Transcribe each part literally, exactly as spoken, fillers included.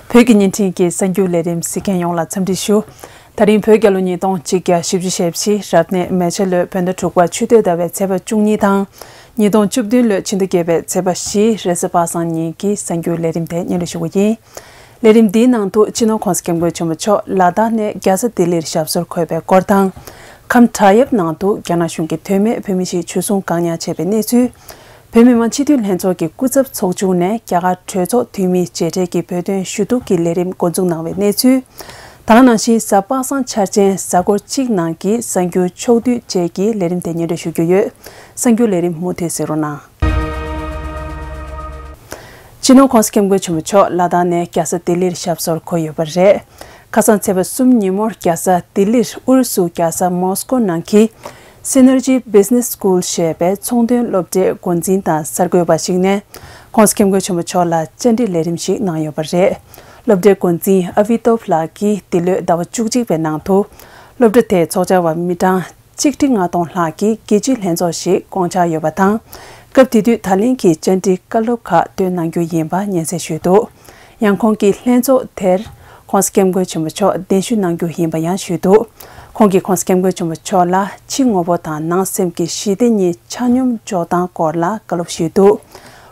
བོད་ཀྱི་བརྙན་འཕྲིན་གྱི་གསར་འགྱུར་ལས་རིམ་གཟིགས་མཁན་ཡོངས་ལ་འཚམས་འདྲི་ཞུ། ད་རིང་བོད་རྒྱལ་ལོ་ཉིས་སྟོང་གཅིག་བརྒྱ་བཞི་བཅུ་ཞེ་བཞི་རབ་གནས་མེ་བྱ་ལོའི་བོད་ཟླ་དྲུག་པ་ཆུ་སྟོད་ཟླ་བའི་ཚེས་པ་བཅུ་གཉིས་དང་། ཉིས་སྟོང་བཅུ་བདུན་ལོའི་ཕྱི་ཟླ་བརྒྱད་པའི་ཚེས་པ་བཞི་རེས་གཟའ་པ་སངས་ཉིན་གྱི་གསར་འགྱུར་ལས་རིམ་དེ་སྙན་སྒྲོན་ཞུ་གི་ཡིན། ལས་རིམ་འདིའི་ནང་དུ་སྤྱི་ནོར་༸གོང་ས་༸སྐྱབས་མགོན་ཆེན་པོ་མཆོག་ལ་དྭགས་ནས་རྒྱལ་ས་ལྡི་ལིར་ཞབས་སོར་འཁོད་པའི་སྐོར་དང་། ཁམས་བྲག་གཡབ་ནང་དུ་རྒྱ་ནག་གཞུང་གིས་དོན་མེད་བོད་མི་ཞིག་འཇུ་བཟུང་བཀག་ཉར་བྱས་པའི་གནས་ཚུལ། བོད་མི་མང་སྤྱི་འཐུས་ལྷན་ཚོགས་ཀྱི་སྐུ་ཚབ་ཚོགས་ཆུང་ནས་རྒྱ་གར་གྲོས་ཚོགས་འཐུས་མིའི་མཇལ་འཕྲད་ཀྱིས་བོད་དོན་ཞུ་གཏུག་གི་ལས་རིམ་འགོ་འཛུགས་གནང་བའི་གནས་ཚུལ། ད་ག་ནང་བཞིན་གཟའ་པ་སངས་འཆར་ཅན་གཟའ་འཁོར་གཅིག་ནང་གི་གསར་འགྱུར་ཕྱོགས་བསྡུས་བཅས་ཀྱི་ལས་རིམ་དེ་སྙན་སྒྲོན་ཞུ་རྒྱུ་ཡོད། གསར་འགྱུར་ལས་རིམ་མུ་མཐུད་གཟིགས་རོགས་གནང་། སྤྱི་ནོར་༸གོང་ས་༸སྐྱབས་མགོན་ཆེན་པོ་མཆོག་ལ་དྭགས་ནས་རྒྱལ་ས་ལྡི་ལིར་ཞབས་སོར་འཁོད་ཡོད་པ་རེད། ཁ་སང་ཚེས་པ་གསུམ་ཉིན་མོར་རྒྱལ་ས་ལྡི་ལིར་ཨུ་རུ་སུ་རྒྱལ་ས་མོ་སི་ཀོ་ནང་གི་Synergy Business School ཞེས་པའི་ཚོང་དོན་སློབ་གྲྭའི་འགོ་འཛིན་དང་གསར་འགོད་པ་ཞིག་ནས་༸གོང་ས་༸སྐྱབས་མགོན་ཆེན་པོ་མཆོག་ལ་བཅར་འདྲི་ལས་རིམ་ཞིག་གནང་ཡོད་པ་རེད། སློབ་གྲྭའི་འགོ་འཛིན་ཨ་བི་ཏོབ་ལགས་ཀྱིས་འདི་ལོའི་ཟླ་བ་བཅུ་གཅིག་པའི་ནང་དུ་སློབ་གྲྭ་དེའི་ཚོགས་བཅར་བ་མི་གྲངས་ཆིག་ཁྲི་ལྔ་སྟོང་ལྷག་གིས་རྒྱལ་སྤྱིའི་ལྷན་ཚོགས་ཤིག་བསྐོང་འཆར་ཡོད་པ་དང་། སྐབས་དེ་དུས་ད་ལན་གྱི་བཅར་འདྲི་བཀའ་སློབ་ཁག་བཏོན་གནང་རྒྱུ་ཡིན་པ་སྙན་སེང་ཞུས་འདུག་ཡང་ཁོང་གིས་ལྷན་ཚོགས་དེར་༸གོང་ས་༸སྐྱབས་མགོན་ཆེན་པོ་མཆོག་གདན་ཞུ་གནང་རྒྱུ་ཡིན་པ་ཡང་ཞུས་འདུག་ཁོང་གིས་༸གོང་ས་༸སྐྱབས་མགོན་ཆེན་པོ་མཆོག་ལ་ཕྱི་དངོས་པོ་དང་ནང་སེམས་ཀྱི་ཞི་བདེ་གཉིས་ཆ་སྙོམས་འཇོག་སྟངས་སྐོར་ལ་བཀའ་སློབ་ཞུས་འདུག་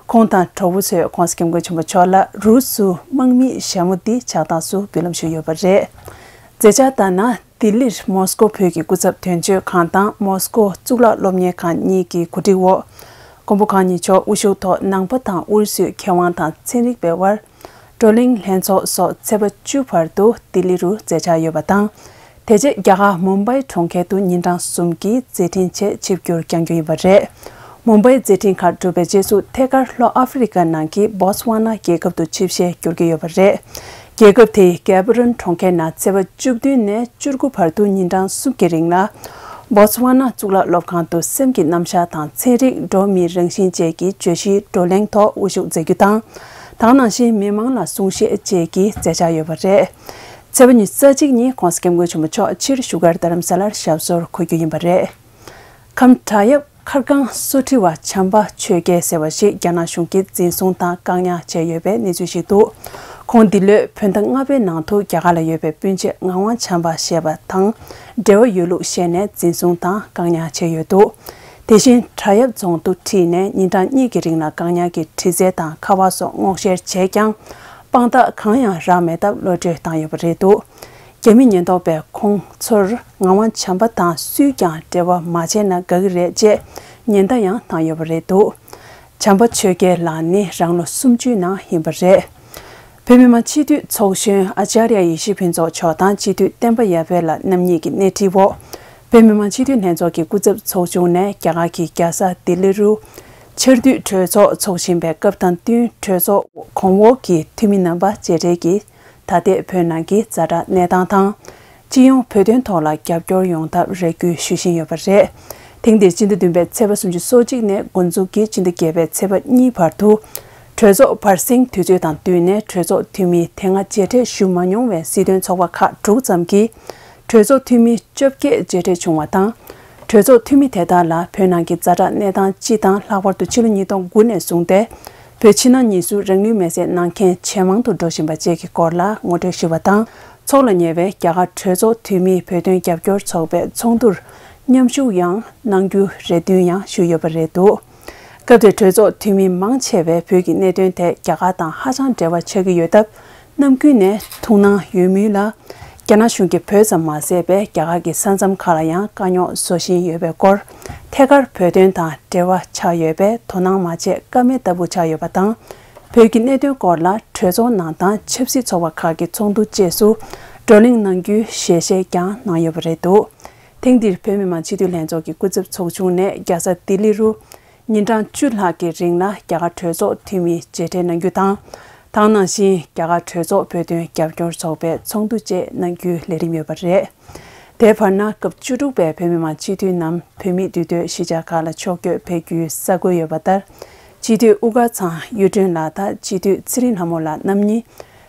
ཁོང་དང་གྲོགས་པོ་ཚོས་༸གོང་ས་༸སྐྱབས་མགོན་ཆེན་པོ་མཆོག་ལ་རུས་སུ་དམག་མིའི་ཞྭ་མོ་འདི་ཆགས་སྟངས་སུ་འབུལ་ལམ་ཞུས་ཡོད་པ་རེད། མཛད་འཆར་ལྟར་ན། ལྡི་ལིར་མོ་སི་ཀོ་བོད་ཀྱི་སྐུ་ཚབ་དོན་གཅོད་ཁང་དང་མོ་སི་ཀོ་གཙུག་ལག་སློབ་གཉེར་ཁང་གཉིས་ཀྱི་གོ་སྒྲིག་འོག་མགོན་པོ་གང་ཉིད་མཆོག་དབུ་བཞུགས་ཐོག་ནང་པ་དང་ཨུ་རུ་སུའི་མཁས་དབང་དང་ཚན་རིག་པའི་དབར་བགྲོ་གླེང་ལྷན་ཚོགས་སོགས་ཚེས་པ་བཅུ་བར་དུ་ལྡི་ལི་རུ་མཛད་འཆར་ཡོད་པ་དང་། དེ་རྗེས་རྒྱ་གར་མུམ་བྷའི་གྲོང་ཁྱེར་དུ་ཉིན་གྲངས་གསུམ་གྱི་མཛད་འཕྲིན་ཆེད་ཆིབས་བསྒྱུར་བསྐྱང་རྒྱུ་ཡིན་པ་རེད། མུམ་བྷའི་མཛད་འཕྲིན་ཁག་གྲུབ་པའི་རྗེས་སུ་ཐད་ཀར་ལྷོ་ཨ་ཧྥེ་རི་ཀ་ནང་གི་སྦོ་ཙི་ཝ་ན་རྒྱལ་ཁབ་ཏུ་ཆིབས་ཞལ་བསྒྱུར་གྱི་ཡོད་པ་རེད། རྒྱལ་ཁབ་དེའི་གེ་པ་རོན་གྲོང་ཁྱེར་ནང་ཚེས་པ་བཅུ་བདུན་ནས་བཅུ་དགུ་བར་དུ་ཉིན་གྲངས་གསུམ་གྱི་རིང་ལ། སྦོ་ཙི་ཝ་ན་གཙུག་ལག་སློབ་ཁང་དུ་སེམས་ཀྱི་རྣམ་གཞག་དང་ཚན་རིག་འགྲོ་བ་མིའི་རང་བཞིན་བཅས་ཀྱི་བརྗོད་གཞིའི་བགྲོ་གླེང་ཐོག་དབུ་བཞུགས་མཛད་རྒྱུ་དང་། ད་ག་ནང་བཞིན་མི་མང་ལ་གསུང་བཤད་བཅས་ཀྱི་མཛད་འཆར་ཡོད་པ་རེད། ཚེས་པ་ཉི་ཤུ་རྩ་གཅིག་ཉིན་༸གོང་ས་༸སྐྱབས་མགོན་ཆེན་པོ་མཆོག་ཕྱིར་བཞུགས་སྒར་རྡ་རམ་ས་ལར་ཞབས་སོར་འཁོད་རྒྱུ་ཡིན་པ་རེད། ཁམས་བྲག་གཡབ་མཁར་སྒང་སོ་ཁྲི་བ་བྱམས་པ་ཆོས་རྒྱལ་ཟེར་བ་ཞིག་རྒྱ་ནག་གཞུང་གིས་འཛིན་བཟུང་དང་བཀག་ཉར་བྱས་ཡོད་པའི་གནས་ཚུལ་ཞིག་འདུག་ཁོང་འདི་ལོའི་བོད་ཟླ་ལྔ་པའི་ནང་དུ་རྒྱ་གར་ལ་ཡོད་པའི་སྤུན་མཆེད་ངག་དབང་བྱམས་པ་ཞེས་པ་དང་འབྲེལ་བ་ཡོད་ལུགས་བཤད་ནས་འཛིན་བཟུང་དང་བཀག་ཉར་བྱས་ཡོད་འདུག་དེ་བཞིན་བྲག་གཡབ་རྫོང་དུ་ཁྲིད་ནས་ཉིན་གྲངས་གཉིས་ཀྱི་རིང་ལ་བཀག་ཉར་གྱི་དྲི་རྩད་དང་ཁ་པར་སོགས་སྔོག་བཤེར་བྱས་ཀྱང་། དཔང་རྟགས་གང་ཡང་རག་མེད་སྟབས་གློད་གྲོལ་བཏང་ཡོད་པ་རེད་འདུག་རྒྱ་མི་ཉེན་རྟོག་པས་ཁོང་ཚོར་ངག་དབང་བྱམས་པ་དང་སུས་ཀྱང་འབྲེལ་བ་མ་བྱས་ན་དགའ་གི་རེད་ཅེས་ཉེན་བརྡ་ཡང་བཏང་ཡོད་པ་རེད་འདུག་བྱམས་པ་ཆོས་རྒྱལ་ལགས་ནི་རང་ལོ་སུམ་ཅུའི་ནང་ཡིན་པ་རེད། བོད་མི་མང་སྤྱི་འཐུས་ཚོགས་གཞོན་ཨ་ཅཱརྱ་ཡེ་ཤེས་ཕུན་ཚོགས་མཆོག་དང་སྤྱི་འཐུས་བསྟན་པ་ཡར་འཕེལ་ལགས་རྣམ་གཉིས་ཀྱི་སྣེ་ཁྲིད་འོག་བོད་མི་མང་སྤྱི་འཐུས་ལྷན་ཚོགས་ཀྱི་སྐུ་ཚབ་ཚོགས་ཆུང་ནས་རྒྱ་གར་གྱི་རྒྱལ་ས་ལྡི་ལི་རུ། ཆར་དུས་གྲོས་ཚོགས་འཚོགས་བཞིན་པའི་སྐབས་དང་བསྟུན་གྲོས་ཚོགས་གོང་འོག་གི་འཐུས་མི་རྣམ་པ་མཇལ་འཕྲད་ཀྱིས་ད་ལྟའི་བོད་ནང་གི་ཛ་དྲག་གནས་སྟངས་དང་། སྤྱི་ཡོངས་བོད་དོན་ཐོག་ལ་རྒྱབ་སྐྱོར་ཡོང་ཐབས་རེ་སྐུལ་ཞུ་བཞིན་ཡོད་པ་རེད། ཐེངས་འདིར་སྤྱི་ཟླ་བདུན་པའི་ཚེས་པ་སོ་གཅིག་ནས་འགོ་འཛུགས་ཀྱིས་སྤྱི་ཟླ་བརྒྱད་པའི་ཚེས་པ་གཉིས་བར་དུ། གྲོས་ཚོགས་བར་གསེང་དུས་ཚོད་དང་བསྟུན་ནས་གྲོས་ཚོགས་འཐུས་མི་དེ་སྔ་མཇལ་འཕྲད་ཞུ་མ་མྱོང་བའི་སྲིད་དོན་ཚོགས་པ་ཁག་དྲུག་ཙམ་གྱིས། གྲོས་ཚོགས་འཐུས་མི་བཅོ་བརྒྱད་མཇལ་འཕྲད་བྱུང་བ་དང་། གྲོས་ཚོགས་འཐུས་མི་དེ་དག་ལ་བོད་ནང་གི་ཛ་དྲག་གནས་སྟངས་སྤྱི་དང་ལྷག་པར་དུ་ཕྱི་ལོ་ཉིས་སྟོང་དགུ་ནས་བཟུང་སྟེ། བོད་ཕྱི་ནང་གཉིས་སུ་རང་ལུས་མེར་སྲེག་གནང་མཁན་ཇེ་མང་དུ་འགྲོ་བཞིན་པ་བཅས་ཀྱི་སྐོར་ལ་ངོ་སྤྲོད་ཞུས་པ་དང་། ཚོགས་ལ་ཉེ་བའི་རྒྱ་གར་གྲོས་ཚོགས་འཐུས་མིའི་བོད་དོན་རྒྱབ་སྐྱོར་ཚོགས་པའི་ཚོགས་འདུར་མཉམ་ཞུགས་ཡང་གནང་རྒྱུའི་རེ་འདུན་ཡང་ཞུས་ཡོད་པ་རེད་འདུག་སྐབས་དེར་གྲོས་ཚོགས་འཐུས་མི་མང་ཆེ་བས་བོད་ཀྱི་གནད་དོན་དེ་རྒྱ་གར་དང་ཧ་ཅང་འབྲེལ་བ་ཆགས་ཀྱི་ཡོད་སྟབས། ནམ་རྒྱུན་ནས་ཐུགས་སྣང་ཡོད་མུས་ལ། རྒྱ་ནག་གཞུང་གིས་བོད་ཙམ་མ་ཟད་པའི་རྒྱ་གར་གྱི་ས་མཚམས་ཁག་ལ་ཡང་དཀའ་རྙོག་བཟོ་བཞིན་ཡོད་པའི་སྐོར། ཐད་ཀར་བོད་དོན་དང་འབྲེལ་བ་ཆགས་ཡོད་པས་དོ་སྣང་མ་བྱས་ཀ་མེད་ལྟ་བུ་ཆགས་ཡོད་པ་དང་། བོད་ཀྱི་གནད་དོན་སྐོར་ལ་གྲོས་ཚོགས་ནང་དང་ཆབ་སྲིད་ཚོགས་པ་ཁག་གི་ཚོགས་འདུ་བཅས་སུ་བགྲོ་གླེང་གནང་རྒྱུའི་ཞལ་བཞེས་ཀྱང་གནང་ཡོད་པ་རེད་འདུག་ཐེངས་འདིར་བོད་མི་མང་སྤྱི་འཐུས་ལྷན་ཚོགས་ཀྱི་སྐུ་ཚབ་ཚོགས་ཆུང་ནས་རྒྱལ་ས་ལྡི་ལི་རུ། ཉིན་གྲངས་བཅུ་ལྷག་གི་རིང་ལ་རྒྱ་གར་གྲོས་ཚོགས་འཐུས་མིའི་མཇལ་འཕྲད་གནང་རྒྱུ་དང་། དེ་ནང་བཞིན་རྒྱ་གར་གྲོས་ཚོགས་བོད་དོན་རྒྱབ་སྐྱོར་ཚོགས་པའི་ཚོགས་འདུ་བཅས་གནང་རྒྱུའི་ལས་རིམ་ཡོད་པ་རེད། དེའི་བར་ན་སྐབས་བཅུ་དྲུག་པའི་བོད་མི་མང་སྤྱི་འཐུས་རྣམས་བོད་མིའི་འདུས་སྡོད་གཞིས་ཆགས་ཁག་ལ་ཕྱོགས་བསྐྱོད་ཕེབས་རྒྱུའི་ས་བཀོད་ཡོད་པ་ལྟར། སྤྱི་འཐུས་དབུ་དཀར་ཚང་གཡུ་སྒྲོན་ལགས་དང་སྤྱི་འཐུས་ཚེ་རིང་ལྷ་མོ་ལགས་རྣམ་གཉིས།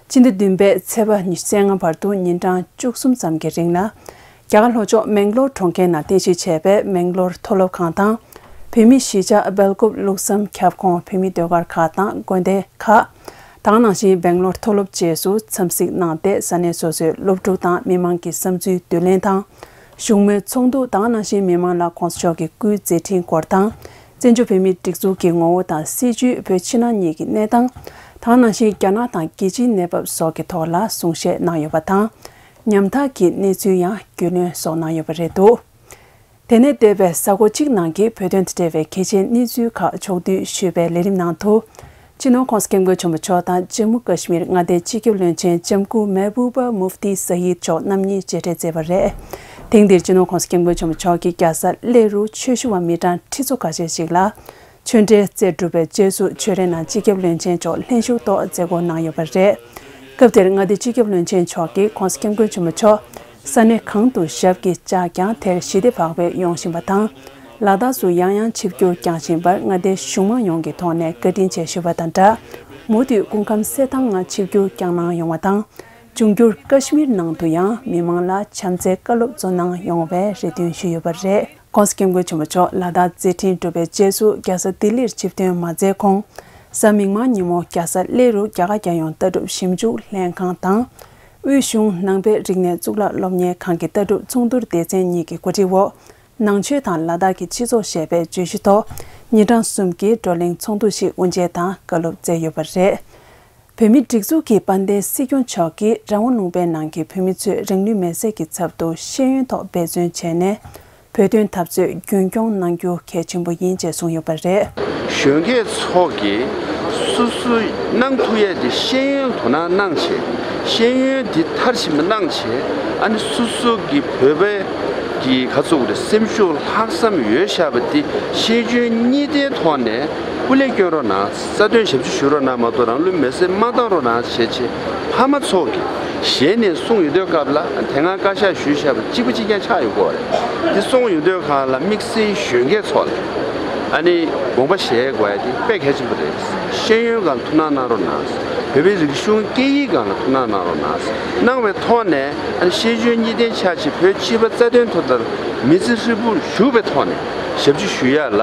སྤྱི་ཟླ་བདུན་པའི་ཚེས་པ་ཉི་ཤུ་རྩ་ལྔ་བར་དུ་ཉིན་གྲངས་བཅུ་གསུམ་ཙམ་གྱི་རིང་ལ། རྒྱ་གར་ལྷོ་ཕྱོགས་མེང་ལོར་གྲོང་ཁྱེར་ནང་རྟེན་གཞི་བྱས་པའི་མེང་ལོར་མཐོ་སློབ་ཁང་དང་། བོད་མིའི་གཞིས་ཆགས་སྦེལ་ཀོབ་ལུགས་བསམ་ཁྱབ་ཁོངས་བོད་མིའི་ཟློས་གར་ཁག་དང་དགོན་སྡེ་ཁག་དེ་ག་ནང་བཞིན་སྦེང་ལོར་མཐོ་སློབ་བཅས་སུ་འཚམས་གཟིགས་གནང་སྟེ། ས་གནས་སོ་སོའི་སློབ་ཕྲུག་དང་མི་མང་གི་བསམ་ཚུལ་བསྡུ་ལེན་དང་། བཞུགས་མོལ་ཚོགས་འདུ། དེ་ག་ནང་བཞིན་མི་མང་ལ་༸གོང་ས་མཆོག་གི་སྐུའི་མཛད་འཕྲིན་སྐོར་དང་། བཙན་བྱོལ་བོད་མིའི་སྒྲིག་འཛུགས་ཀྱི་ངོ་བོ་དང་སྲིད་བྱུས། བོད་ཕྱི་ནང་གཉིས་ཀྱི་གནས་སྟངས། དེ་ག་ནང་བཞིན་རྒྱ་ནག་དང་རྒྱལ་སྤྱིའི་གནས་བབ་སོགས་ཀྱི་ཐོག་ལ་གསུང་བཤད་གནང་ཡོད་པ་དང་། ཉམ་ཐག་གི་གནས་ཚུལ་ཡང་རྒྱུས་ལོན་སོགས་གནང་ཡོད་པ་རེད་འདུག་དེ་ནས་འདས་པའི་གཟའ་འཁོར་གཅིག་ནང་གི་བོད་དོན་དང་འབྲེལ་བའི་གལ་ཆེའི་གནས་ཚུལ་ཁག་ཕྱོགས་བསྡུས་ཞུས་པའི་ལས་རིམ་ནང་དུ། སྤྱི་ནོར་༸གོང་ས་༸སྐྱབས་མགོན་ཆེན་པོ་མཆོག་དང་ཇམ་མུ་ཀ་ཤི་མིར་མངའ་སྡེའི་སྤྱི་ཁྱབ་བློན་ཆེན་ལྕམ་སྐུ་མེ་བུ་པ་མུབ་ཏི་ས་ཡིད་མཆོག་རྣམ་གཉིས་མཇལ་འཕྲད་མཛད་པ་རེད། ཐེངས་འདིར་སྤྱི་ནོར་༸གོང་ས་༸སྐྱབས་མགོན་ཆེན་པོ་མཆོག་གིས་རྒྱལ་ས་སླེ་རུ་ཆོས་ཞུ་བ་མི་གྲངས་ཁྲི་ཚོ་ཁ་ཤས་ཤིག་ལ། ཆོས་འབྲེལ་རྩེ་གྲུབ་པའི་རྗེས་སུ་ཆོས་རའི་ནང་སྤྱི་ཁྱབ་བློན་ཆེན་མཆོག་ལྷན་ཞུགས་ཐོག་མཛད་སྒོ་གནང་ཡོད་པ་རེད། སྐབས་དེར་མངའ་སྡེའི་སྤྱི་ཁྱབ་བློན་ཆེན་མཆོག་གིས་༸གོང་ས་༸སྐྱབས་མགོན་ཆེན་པོ་མཆོག་ས་གནས་གང་དུ་ཞབས་ཀྱིས་བཅགས་ཀྱང་དེར་ཞི་བདེ་བག་ཕེབས་ཡོང་བཞིན་པ་དང་། ལ་དྭགས་སུ་ཡང་ཡང་ཆིབས་བསྒྱུར་བསྐྱངས་བཞིན་པར་མངའ་སྡེའི་གཞུང་མང་ཡོངས་ཀྱི་ཐོག་ནས་བཀའ་དྲིན་ཆེ་ཞུས་པ་དང་སྦྲགས། མུ་མཐུད་སྐུ་ཁམས་གསལ་ཐང་ངང་ཆིབས་བསྒྱུར་བསྐྱངས་གནང་ཡོང་བ་དང་། འབྱུང་འགྱུར་ཀ་ཤི་མིར་ནང་དུ་ཡང་མི་མང་ལ་བྱམས་བརྩེའི་བཀའ་སློབ་སྩོལ་གནང་ཡོང་བའི་རེ་འདུན་ཞུས་ཡོད་པ་རེད། ༸གོང་ས་༸སྐྱབས་མགོན་ཆེན་པོ་མཆོག་ལ་དྭགས་མཛད་འཕྲིན་གྲུབ་པའི་རྗེས་སུ་རྒྱལ་ས་ལྡི་ལིར་ཆིབས་ཐོན་མ་མཛད་གོང་། གཟའ་མིག་དམར་ཉིན་མོ་རྒྱལ་ས་སླེ་རུ་རྒྱ་གར་རྒྱལ་ཡོངས་ལྟ་གྲུབ་ཞིབ་འཇུག་ལྷན་ཁང་དང་། དབུས་གཞུང་ནང་པའི་རིག་གནས་གཙུག་ལག་སློབ་གཉེར་ཁང་གི་ལྟ་གྲུབ་ཚོགས་འདུར་སྡེ་ཚན་གཉིས་ཀྱི་གོ་སྒྲིག་འོག་ནང་ཆོས་དང་ལ་དྭགས་ཀྱི་སྤྱི་ཚོགས་ཞེས་པའི་བརྗོད་གཞི་ཐོག་ཉིན་གྲངས་གསུམ་གྱི་བགྲོ་གླེང་ཚོགས་འདུ་ཞིག་དབུ་འབྱེད་དང་བཀའ་སློབ་སྩལ་ཡོད་པ་རེད། བོད་མིའི་སྒྲིག་འཛུགས་ཀྱི་དཔལ་ལྡན་སྲིད་སྐྱོང་མཆོག་གིས་རང་དབང་ལུང་པའི་ནང་གི་བོད་མི་ཚོས་རང་ལུས་མེར་སྲེག་གི་ཚབ་ཏུ་ཤེས་ཡོན་ཐོག་འབད་བརྩོན་བྱས་ནས་བོད་དོན་འཐབ་རྩོད་རྒྱུན་སྐྱོང་གནང་རྒྱུ་གལ་ཆེན་པོ་ཡིན་ཅེས་གསུངས་ཡོད་པ་རེད། གཞོན་སྐྱེས་ཚོ་གིས་སོ་སོས་གནང་ཐུབ་ཡས་དེ་ཤེས་ཡོན་དོ་སྣང་གནང་བྱས། ཤེས་ཡོན་འདི་མཐར་ཕྱིན་པ་གནང་བྱས། ཨ་ནི་སོ་སོ་གི་བོད་པའི་གི་ག་ཚོད་རེད། སེམས་ཤུགས་ལྷག་བསམ་ཡོད་བཞག་པ་འདི་ཤེས་འཇོན་གཉིས་ལྡན་ཐོག་ནས་སྐུ་ལས་སྐྱོན་རོགས་གནང་། རྩ་དོན་ཞབས་ཕྱི་ཞུ་རོགས་གནང་མ་གཏོགས་རང་ལུས་མེར་སྲེག་མ་བཏང་རོགས་གནང་ཞེས་བྱས་ཕ་མ་ཚོ་གིས་ཞལ་ནས་གསུངས་ཡོང་དུས་སྐབས་ལ། དེ་སྔ་བཀའ་ཤག་ཞུས་བཞག་པ་གཅིག་པ་གཅིག་རྐྱང་ཆགས་ཡོད་སྐོར་རེད། འདི་གསུངས་ཡོང་དུས་སྒང་ལ་དམིགས་བསལ་གཞོན་སྐྱེས་ཚོ་ལ་ཨ་ནི་དགོངས་པ་བཞེས་དགོས་ཡ་དེ་དཔེ་གལ་ཆེན་པོ་རེད། ཤེས་ཡོན་སྒང་ལ་ཐུགས་སྣང་གནང་རོགས་གནང་། བོད་པའི་རིག་གཞུང་སྐད་ཡིག་སྒང་ལ་ཐུགས་སྣང་གནང་རོགས་གནང་། གནང་བའི་ཐོག་ནས་ཨ་ནི་ཤེས་འཇོན་གཉིས་ལྡན་ཆགས་ཆེད་བོད་སྤྱི་པ་རྩ་དོན་ཐོག་ལྟར་མི་ཚེ་ཧྲིལ་པོར་ཞུགས་པའི་ཐོག་ནས་ཞབས་ཕྱི་ཞུ་ཡ་ལ་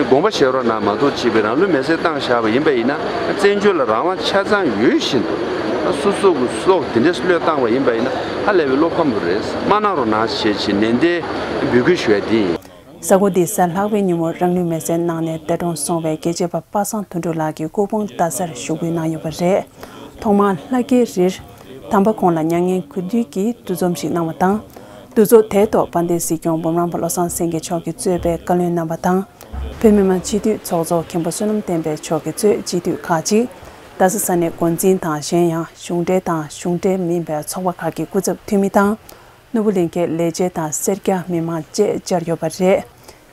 དགོངས་པ་བཞེས་རོགས་གནང་མ་གཏོགས། གཅིག་པའི་རང་ལུས་མེར་སྲེག་བཏང་བཞག་པ་ཡིན་པ་ཡིན་ན། བཙན་བྱོལ་ལ་རང་དབང་ཆ་ཚང་ཡོད་བཞིན་དུ་སོ་སོ་གི་སྲོག་དེ་འདྲས་བློས་བཏང་བ་ཡིན་པ་ཡིན་ན། ཧ་ལས་པའི་བློ་ཕམ་པོ་རེད། མ་གནང་རོགས་གནང་ཞེས་བྱས་ནན་ཏན་འབོད་སྐུལ་ཞུ་ཡ་དེ་ཡིན། གཟའ་འཁོར་འདིའི་གཟའ་ལྷག་པའི་ཉིན་མོར་རང་ལུས་མེར་སྲེག་གནང་ནས་འདས་གྲོངས་སོང་བའི་རྒྱལ་གཅེས་པ་པ་སངས་དོན་གྲུབ་ལགས་ཀྱི་སྐུ་ཕུང་རྡ་སར་ཞུགས་འབུལ་གནང་ཡོད་པ་རེད། ཐོག་མར་ལྷ་རྒྱལ་རིར་དམ་པ་ཁོང་ལ་མྱ་ངན་གུས་འདུད་ཀྱི་འདུ་འཛོམས་ཤིག་གནང་བ་དང་། འདུ་ཚོགས་དེའི་ཐོག་དཔལ་ལྡན་སྲིད་སྐྱོང་འབུམ་རམས་པ་བློ་བཟང་སེང་གེ་མཆོག་གིས་གཙོས་པའི་བཀའ་བློན་རྣམ་པ་དང་། བོད་མི་མང་སྤྱི་འཐུས་ཚོགས་གཙོ་མཁན་པོ་བསོད་ནམས་བསྟན་འཕེལ་མཆོག་གིས་གཙོས་སྤྱི་འཐུས་ཁག་ཅིག་རྡ་ས་ས་གནས་འགོ་འཛིན་དང་། གཞན་ཡང་གཞུང་འབྲེལ་དང་གཞུང་འབྲེལ་མིན་པའི་ཚོགས་པ་ཁག་གི་སྐུ་ཚབ་འཐུས་མི་དང་། ནོར་བུ་གླིང་ཁའི་ལས་བྱེད་དང་སེར་སྐྱ་མི་མང་བཅས་བཅར་ཡོད་པ་རེད།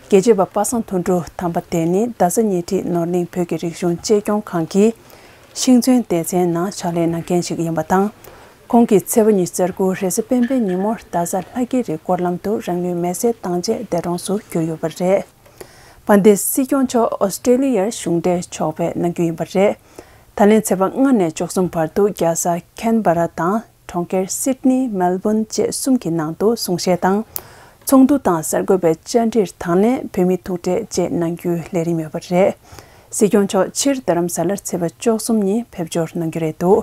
རྒྱལ་གཅེས་པ་པ་སངས་དོན་གྲུབ་དམ་པ་དེ་ནི་རྡ་ས་ཉེ་འཁྲིས་ནོར་གླིང་བོད་ཀྱི་རིག་གཞུང་གཅེས་སྐྱོང་ཁང་གི་ཤིང་ཚོན་སྡེ་ཚན་ནང་ཕྱག་ལས་གནང་མཁན་ཞིག་ཡིན་པ་དང་། ཁོང་གིས་ཚེས་པ་ཉི་ཤུ་རྩ་དགུ་རེས་གཟའ་སྤེན་པའི་ཉིན་མོར་རྡ་ས་ལྷ་རྒྱལ་རིའི་སྐོར་ལམ་དུ་རང་ལུས་མེར་སྲེག་བཏང་རྗེས་འདས་གྲོངས་སུ་གྱུར་ཡོད་པ་རེད། དཔལ་ལྡན་སྲིད་སྐྱོང་མཆོག་ཨོ་སི་ཀྲེ་ལི་ཡར་གཞུང་འབྲེལ་ཕྱོགས་ཕེབས་གནང་རྒྱུ་ཡིན་པ་རེད། ད་ལན་ཚེས་པ་ལྔ་ནས་བཅུ་གསུམ་བར་དུ་རྒྱལ་ས་ཁན་བྷ་ར་དང་། གྲོང་ཁྱེར་སིད་ནི། མེལ་བོན་བཅས་གསུམ་གྱི་ནང་དུ་གསུང་བཤད་དང་། ཚོགས་འདུ་དང་གསར་འགོད་པའི་བཅར་འདྲིར་དང་ལེན། བོད་མིའི་ཐུག་འཕྲད་བཅས་གནང་རྒྱུའི་ལས་རིམ་ཡོད་པ་རེད། སྲིད་སྐྱོང་མཆོག་ཕྱིར་རྡ་རམ་ས་ལར་ཚེས་པ་བཅུ་གསུམ་ཉིན་ཕེབས་འབྱོར་གནང་རྒྱུ་རེད་འདུག་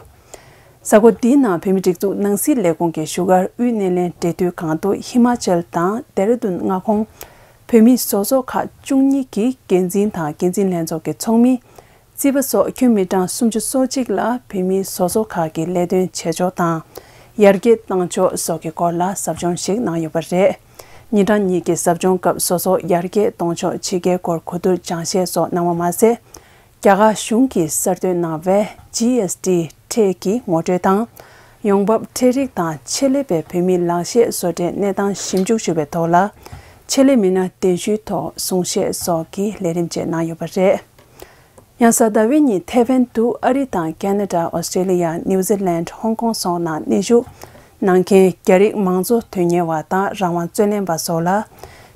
གཟའ་འཁོར་འདིའི་ནང་བོད་མིའི་སྒྲིག་འཛུགས་ནང་སྲིད་ལས་ཁུངས་ཀྱི་བཞུགས་སྒར་དབུས་སྣེ་ལེན་འབྲེལ་མཐུད་ཁང་དུ་ཧི་མ་ཅལ་དང་ལྡེ་ར་ལྡུན་མངའ་ཁོངས་བོད་མིའི་བཟོ་ཚོགས་ཁག་བཅུ་གཉིས་ཀྱི་འགན་འཛིན་དང་འགན་འཛིན་ལྷན་ཚོགས་ཀྱི་ཚོགས་མི། རྩིས་པ་སོགས་ཁྱོན་མི་གྲངས་སུམ་ཅུ་སོ་གཅིག་ལ་བོད་མིའི་བཟོ་ཚོགས་ཁག་གི་ལས་དོན་བྱེད་ཕྱོགས་དང་ཡར་རྒྱས་གཏང་ཕྱོགས་སོགས་ཀྱི་སྐོར་ལ་ཟབ་སྦྱོང་ཞིག་གནང་ཡོད་པ་རེད། ཉིན་གྲངས་གཉིས་ཀྱི་ཟབ་སྦྱོང་སྐབས་བཟོ་ཚོགས་ཡར་རྒྱས་གཏོང་ཕྱོགས་ཕྱི་རྒྱལ་སྐོར་གོ་བསྡུར་སྦྱང་བཤད་སོགས་གནང་བ་མ་ཟད། རྒྱ་གར་གཞུང་གིས་གསར་གཏོད་གནང་བའི་ཇི་ཨེས་ཊི་ཁྲལ་གྱི་ངོ་སྤྲོད་དང་། ཡོང་འབབ་ཁྲལ་རིགས་དང་ཆེད་ལས་པའི་བོད་མིའི་ལག་ཤེས་བཟོ་གྲྭའི་གནས་སྟངས་ཞིབ་འཇུག་ཞུ་བའི་ཐོག་ལ། ཆེད་ལས་མི་སྣ་གདན་ཞུའི་ཐོག་གསུང་བཤད་སོགས་ཀྱི་ལས་རིམ་བཅས་གནང་ཡོད་པ་རེད། ཡང་གཟའ་ཟླ་བའི་ཉིན་ཐེ་ཝན་དུ་ཨ་རི་དང་ཁེ་ན་ཌ། ཨོ་སི་ཀྲེ་ལི་ཡ། ནིའུ་ཛི་ལན། ཧོང་ཀོང་སོགས་ནང་གནས་བཞུགས་གནང་མཁན་རྒྱ་རིགས་མང་གཙོ་དོན་གཉེར་བ་དང་རང་དབང་རྩོད་ལེན་པ་སོགས་ལ།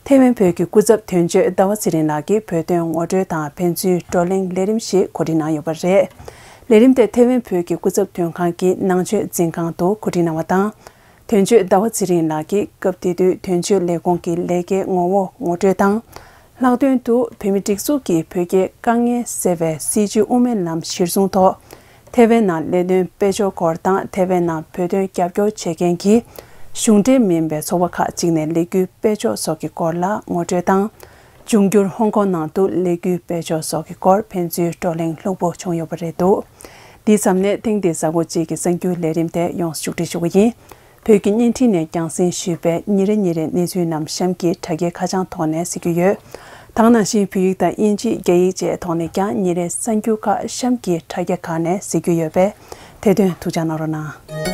ཐེ་ཝན་བོད་ཀྱི་སྐུ་ཚབ་དོན་གཅོད་ཟླ་བ་ཚེ་རིང་ལགས་ཀྱིས་བོད་དོན་ངོ་སྤྲོད་དང་ཕན་ཚུན་བགྲོ་གླེང་ལས་རིམ་ཞིག་གོ་སྒྲིག་གནང་ཡོད་པ་རེད། ལས་རིམ་དེ་ཐེ་ཝན་བོད་ཀྱི་སྐུ་ཚབ་དོན་ཁང་གི་ནང་ཆོས་འཛིན་ཁང་དུ་གོ་སྒྲིག་གནང་བ་དང་། དོན་གཅོད་ཟླ་བ་ཚེ་རིང་ལགས་ཀྱིས་སྐབས་དེ་དུས་དོན་གཅོད་ལས་ཁུངས་ཀྱི་ལས་ཀའི་ངོ་བོ་ངོ་སྤྲོད་དང་། ལྷག་དོན་དུ་བོད་མིའི་སྒྲིག་འཛུགས་ཀྱིས་བོད་རྒྱའི་དཀའ་ངལ་སེལ་བའི་སྲིད་བྱུས་དབུ་མའི་ལམ་གཞིར་བཟུང་ཐོག་ཐེ་ཝན་ནང་ལས་དོན་སྤེལ་ཕྱོགས་སྐོར་དང་། ཐེ་ཝན་ནང་བོད་དོན་རྒྱབ་སྐྱོར་བྱེད་མཁན་གྱི་གཞུང་འབྲེལ་མིན་པའི་ཚོགས་པ་ཁག་ཅིག་ནས་ལས་འགུལ་སྤེལ་ཕྱོགས་སོགས་ཀྱི་སྐོར་ལ་ངོ་སྤྲོད་དང་། འབྱུང་འགྱུར་ཧོང་ཀོང་ནང་དུ་ལས་འགུལ་སྤེལ་ཕྱོགས་སོགས་ཀྱི་སྐོར་ཕན་ཚུན་བགྲོ་གླེང་ལྷུག་པོ་བྱུང་ཡོད་པ་རེད་འདུག་འདིའི་མཚམས་ནས་ཐེངས་འདིའི་གཟའ་འཁོར་གཅིག་གི་གསར་འགྱུར་ལས་རིམ་དེ་ཡོངས་སུ་མཇུག་སྒྲིལ་ཞུ་གི་ཡིན། བོད་ཀྱི་བརྙན་འཕྲིན་ནས་རྒྱང་སྲིང་ཞུས་པའི་ཉིན་རེ་ཉིན་རེའི་གནས་ཚུལ་རྣམས་གཤམ་གྱི་དྲ་རྒྱའི་ཁ་བྱང་ཐོག་ནས་གཟིགས་རྒྱུ་ཡོད། ད་ག་ནང་བཞིན་བོད་ཡིག་དང་དབྱིན་ཇི། རྒྱ་ཡིག་བཅས་ཐོག་ནས་ཀྱང་ཉིན་རེའི་གསར་འགྱུར་ཁག་གཤམ་གྱི་དྲ་རྒྱ་ཁག་ནས་གཟིགས་རྒྱུ་ཡོད་པས། དེ་དོན་ཐུགས་འཇགས་གནང་རོགས་གནང་།